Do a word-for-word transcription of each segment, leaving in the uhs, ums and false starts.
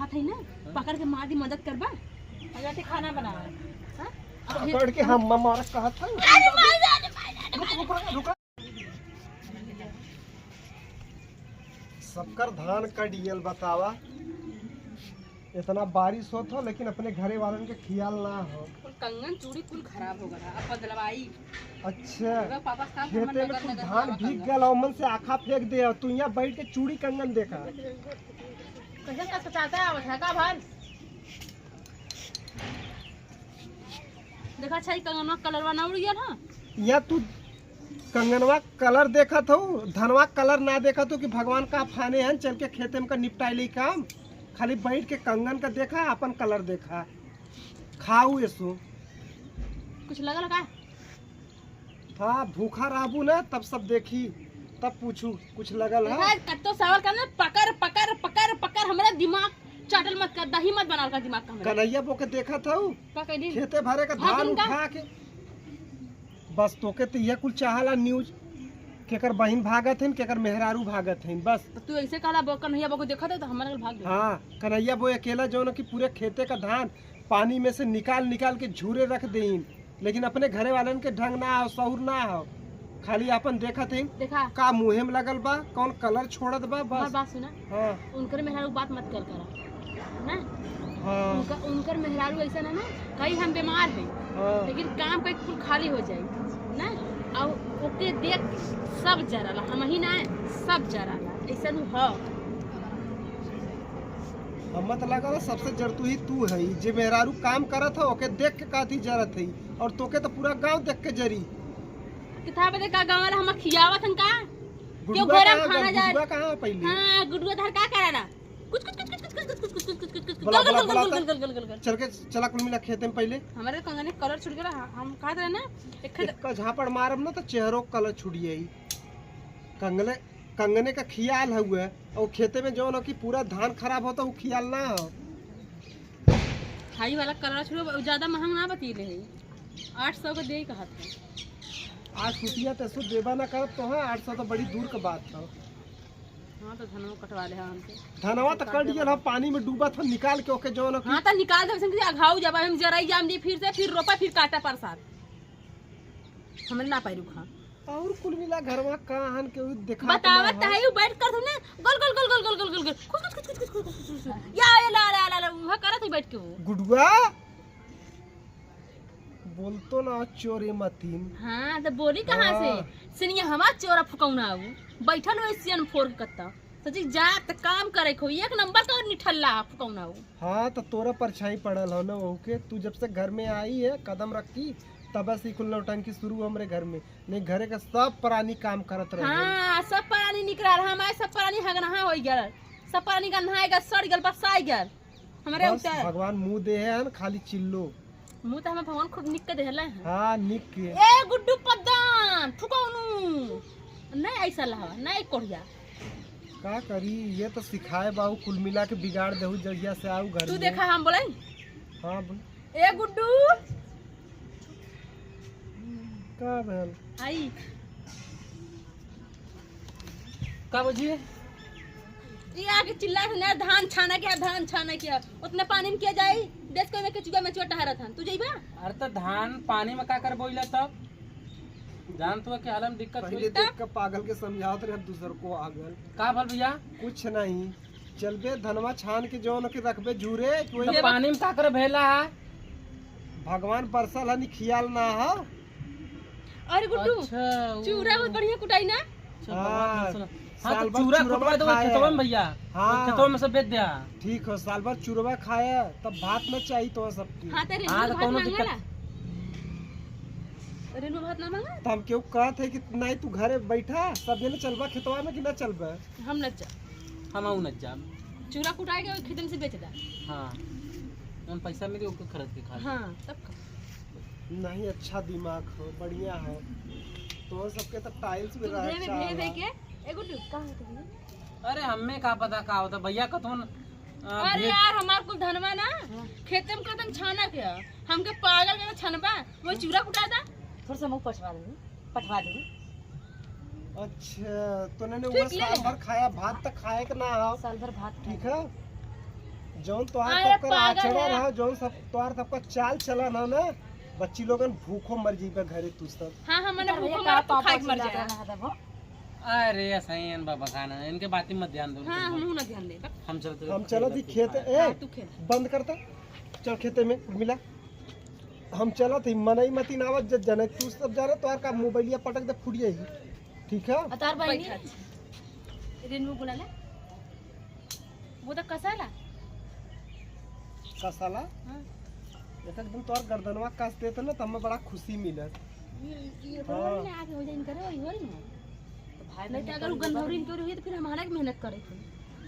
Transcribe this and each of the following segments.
थी ना, पकड़ के मार दी, मदद करबा। अगर ते खाना बनावे, हाँ? अब ये पकड़ के हम मार कहत है। अरे मार दे, अरे मार दे, अरे मार दे। रुक, रुक, रुक, रुक। सबकर धान कट गयल, बतावा। इतना बारिश होत हो, लेकिन अपने घरे वालन के खियाल ना हो। कुल कंगन चूड़ी कुल खराब हो गया, अब बदलवाई। अच्छा, अगर पापा साथ खेते में कुल धान भीग गया, ओमन से आखा फेंक दे, और तू यहाँ बैठ के चूड़ी कंगन देखा। कैसे का सचाता है, का भाई? देखा, अच्छा, ई कंगनवा कलरवा ना उड़ गया ना? या तू कंगनवा कलर देखत हो, धनवा कलर ना देखत हो कि भगवान का फाने हन, चल के खेते में का निपटाई ले काम। खाली बैठ के कंगन का देखा, अपन कलर देखा, खाऊ एसो। कुछ लगल का? हाँ, भूखा रहबू ना, तब सब देखी, तब पूछू, कुछ लगल है? देखा, कत्तो सवाल करना, पकड़, पकड़, पकड़, पकड़, हमरा दिमाग चाटल मत कर, दही मत बनाल कर दिमाग का हमरा। कन्हैया बो के देखत हऊ, का कह दी? खेते भरे का हाँ, धान तुम का? उठा के। बस तोके तो यह कुल चाहला न्यूज, केकर बहिन भागत हइन, केकर मेहरारू भागत हइन, बस। तो तू ऐसे कहला, बो कन्हैया बो को देखत है तो हमारे भाग गए। हाँ, कन्हैया बो अकेला जौन कि पूरे खेते का धान पानी में से निकाल निकाल के झूरे रख देइन, लेकिन अपने घरे वालन के ढंग ना हो, सहूर ना हो, खाली आपन देखत हइन। देखा। का मुँहे में लगल बा, कौन कलर छोड़त बा, हमार बस। बात सुना। हाँ। उनकर मेहरारू बात मत कर करा, ना? हाँ। उनका, उनकर मेहरारू ऐसा ना, ना, कहीं हम बीमार हैं, हाँ। लेकिन काम कहीं कुल खाली हो जाए, ना? और ओके देख सब जराला, हम ही ना, सब जराला, ऐसा नु हो। हम्मे त लागल सबसे जरतुही तू है, जे मेहरारू काम करत है, ओके देख के काथी जरत है, और तोके तो पूरा गांव देख के जरी। किथा बजे का गांव वाला हम खियावत हन का? गुडुआ क्यों घरे कहाँ खाना गल? जाए? गुडुआ कहाँ है पहले? हाँ, गुडुआ धर का कराला? कुछ, कुछ, कुछ, कुछ। बोला, बोला, बोला, गल, गल, गल। चल के, चला कुल मिला खेते में पहले। हमारे कंगने कलर छूट गया, हम कहत रहे ना, एक खंड एक का झापड़ मारब ना तो चेहरो कलर छूट जाई। कंगले कंगने का खियाल हउए, और खेते में जौन हो कि पूरा धान खराब होता, उ खियाल ना हो। हाई वाला कलर छोड़ो, उ ज्यादा महंग ना बतैले है, आठ सौ के दे कहत है। आठ रुपया तो सो देबा ना करत तो है, आठ सौ तो बड़ी दूर के बात है। हाँ, तो धनवा कटवा ले हमसे। धनवा तो कट गया, पानी में डूबा था, निकाल के ओके जौन हो कि हाँ, तो निकाल दे, वैसे कि अघाऊ जब हम जराई जाम दी, फिर से, फिर रोपा, फिर काटा परसाद। हमरे ना पाई रुखा। और कुल मिला घरवा का हन के उ देखात बतावत ना है। है, उ बैठ कर तू ना, गोल, गोल, गोल। खुश, खुश, खुश। या, या, ला, ला, ला, ला, उहा करत है बैठ के वो। गुडुआ, बोल तो ना चोरे मतीन। हाँ, तो बोली कहाँ से? हाँ। सिनिया हमार चोरा फुकौना आऊ। बैठल हो सियन फोर के कत्ता। सची जात काम करे खो, एक नंबर का निठल्ला फुकौना आऊ। हाँ, तो तोरा परछाई पड़ल हो ना, ओके। तू जब से घर में आई है, कदम रखी, तब से कुल नौटंकी शुरू हमरे घर में। नहीं, घरे का सब प्राणी काम करत रहे। हाँ, सब प्राणी निकला रहा, हमारे सब प्राणी हगनहा हो गया, सब प्राणी गन्हा गया, सड़ गया, बसाई गया। हमारे बस उतर। भगवान मुंह दे हैं, खाली चिल्लो। मुंह तो हमें भगवान खूब निक के देहले हैं। हाँ, निक के। ए गुड्डू पद्दन, फुकौनू। नहीं ऐसा लहवा, नहीं कोढ़िया। का करी, ये तो सिखाए बाऊ, कुल मिला के बिगाड़ देहू जहिया से आऊ घर तू में। देखा हम बोलाई? हाँ, बोल। ए गुड्डू। का भेल? आई। का बुझी? ई आके चिल्ला के ना, धान छाना के, धान छाना के। उतने पानी में के जाई? देश कोई में केचुआ में चोट हरत हन। तू जइबा? अरे तो धान पानी में का कर बोइला तब? जान तू के हालम दिक्कत पहले हुई। देख के पागल के समझावत रहे, दूसर को आगल। का भल भैया? कुछ नहीं। चलबे धनवा छान के जौन के रखबे झूरे, कि वही तो पानी में का कर भेला है? भगवान बरसल हनी, खियाल ना है। अरे गुड्डू, अच्छा, उ चूरा बहुत बढ़िया कुटाई ना? अच्छा, हाँ, भगवान सुना। हाँ, साल तो भर चूरा चूरवा कुटवा दो खाए। खेतवा में भैया। हाँ। खेतवा में से बेच दे। ठीक हो, साल भर चूरवा खाए, तब भात न चाहिए तो सबकी। हाँ, तो रेनू हाँ, तो भात कोनो मांगेला। दिक्कत। रेनू भात ना मांगा? तो हम क्यों कहत है कि नहीं, तू घरे बैठा, सब जने चलबा खेतवा में कि ना चलबा? हम न जा। हम आऊ न जाब। चूरा कुटाए के खेतन से बेच दा। हाँ। जौन पैसा मिली, ओके खरीद के खा ले। हाँ, तब खा। नहीं, अच्छा दिमाग हो, बढ़िया हो। तो सबके तो टाइल्स में तू रहे दे में भेज दे के, एगो डुबका होत है। अरे, हमें का पता का होता, भैया, कतवन, अ, अरे भेज यार, हमार कुल धनवा ना, हाँ। खेते में कतन छाना के है। हमके पागल के छनबा, वो चूरा कुटा दा। थोड़ा सा मुंह पछवा दे। पठवा दूँ। अच्छा, तो उन्होंने ठीक, वो ले साल ले। भर खाया, भात तक खाए के ना हो। साल भर भात खाए। ठीक है, जौन तोहार अरे सबकर पागल आचरण है। है, जौन सब तोहार सबका चाल चलन है ना, बच्ची लोगन भूखो मर जइबे घरे तू सब। हाँ, हाँ, मने भूखो मरब, तू खाए के मर जाए। अरे, ऐसा ही है, बाबा खाना, इनके बात में मत ध्यान दो। हाँ, हमहू ना ध्यान दे। हम चलते हम चलत ही खेत, ए, हाँ, तू खेल। बंद करता, चल खेते में, उर्मिला। हम चलत ही, मनई मतिन आवत जत जाने, तू सब जाने, तोहार का मोबाइलिया पटक दे, फूट जाई। ठीक है? और तोहार बहिनी? बैठा। रेनू बुला ले। वो तो कसाला। कसाला? हाँ। एक एक दिन तोहार गर्दनवा कस देते ना, तो हमें बड़ा खुशी मिलत। ये, ये हाँ। रोल में आके हो जाइन करे, वही होई ना। तो भाई नहीं तो बहन अगर वो गंधौरी करी। चोरी हुई तो फिर हमारा के मेहनत करे थे।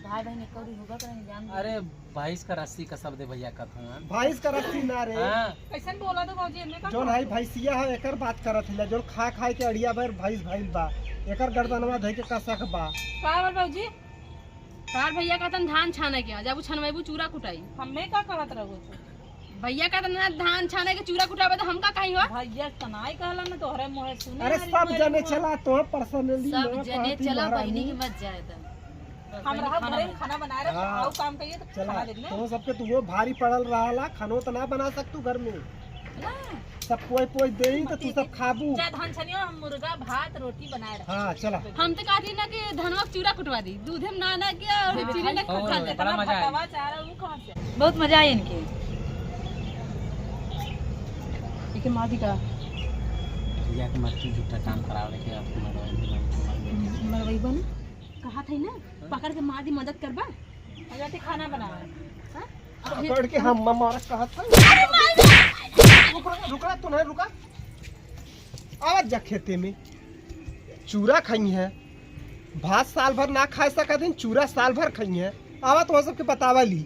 भाई बहन एक कौड़ी होगा तो नहीं जान दे। अरे भैंस का रस्सी का शब्द है भैया, कहत हूँ। भैंस का रस्सी ना रे। हाँ। कैसन बोला तो भौजी, एमे का जौन कहत है हो? भैंसिया है, एकर बात करत हिला, जौन खा खाए के अड़िया भर भैंस भइल बा, एकर गर्दनवा धइ के कसक बा। का बोल भौजी? तार भैया कहतन धान छाने के, जब उ छनवेबू चूरा कुटाई। हमें का कहत रहो तू? भैया कहतन ना धान छाने के चूरा कुटावे तो हम का कही हो? भैया तनाई कहला ना तोहरे मुँहे सुने अरे हमारी सब मुँहे जने मुँहे। चला, तोहे पर्सनली सब ना जने कहती चला, महारानी। बहिनी के मत जाए तो। हम बहिनी रहा खाना घरे में बना। खाना बना रहे, हाँ। आओ काम कहिए तो चला, खाना देख ले। तो सबके तू वो भारी पड़ल रहा, खानो तो ना बना सकतू घर में। ना। सब कोई कोई देई तो तू सब खाबू। चाहे धान छनियो, हम मुर्गा, भात, रोटी बनाए रहे। हाँ, चला। हम तो कहती ना कि धनवा के चूरा कुटवा दी, दूधे में ना, ना किया और बेबे चीनी खाई ना तो खा ले। बड़ा मजा आया। भटवा चाह रहा, वो कहाँ से? बहुत मजा आया इनके। इके माँ दी का? भैया के मत की झूठा काम करावे के, आप मरवाई, मरवाई बन। कहा था ना, पकड़ के मार दी, मदद करबा। जाते खाना बनावे। हाँ? पकड़ के हम मारा कहत है। रुक, रुक, रुक, रुक, तू नहीं रुका। आवत जा खेते में। चूरा खाई है। भात साल भर ना खाए सकत हैं, चूरा साल भर खाई है। आवत हो सबके बतावा ली।